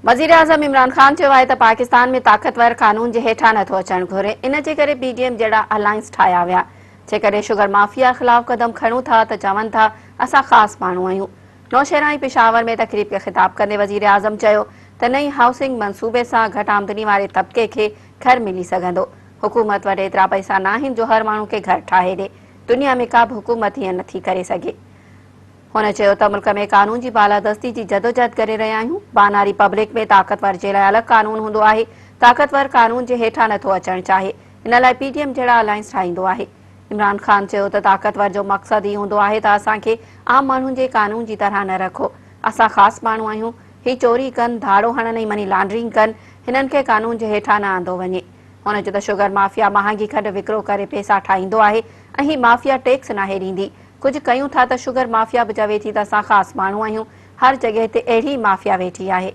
وزيراعظم عمران خان چيو آهي ته پاڪستان ۾ طاقتور قانون جي هيٺان نٿو اچڻ گهري، ان جي ڪري پي ڊي ايم جهڙا الائنس ٺاهيا ويا، جيڪڏهن شگر مافيا خلاف قدم کڻون ٿا ته چون ٿا اسان خاص ماڻهو آهيون. نوشهره ۽ پشاور ۾ تقريب کي خطاب ڪندي وزيراعظم چيو ته نئين هائوسنگ منصوبي سان گهٽ آمدني واري طبقي کي گهر ملي سگهندو، حڪومت وٽ ايترا پئسا ناهن جو هر ماڻهو کي گهر ٺاهي ڏي، دنيا ۾ ڪا به حڪومت ائين نٿي ڪري سگهي. هن چيو ته ملڪ ۾ قانون جي بالادستي جي جدوجهد ڪري رهيا آهيون، بانا ريپبلڪ ۾ طاقتور جي لاء الڳ قانون هوندو آهي، طاقتور قانون جي هيٺان نٿو اچڻ چاهي، ان لاء پي ڊي ايم جهڙا الائنس ٺاهيندو آهي. عمران خان چيو ته طاقتور جو مقصد هي هوندو آهي ته اسان کي عام ماڻهن جي قانون جي طرح نه رکو، اسان خاص ماڻهو آهيون، هي چوري ڪن، ڌاڙو هڻن ۽ مني لانڊرنگ ڪن، هنن کي قانون جي هيٺان نه آندو وڃي. هن چيو ته شگر مافيا مهانگي کنڊ وڪرو ڪري پئسا ٺاهيندو آهي ۽ هي مافيا ٽيڪس ناهي ڏيندي، ڪجهه ڪيون ٿا ته شگر مافيا به چوي ٿي ته اسان خاص ماڻهو آهيون، هر جڳهه تي اهڙي ئي مافيا ويٺي آهي.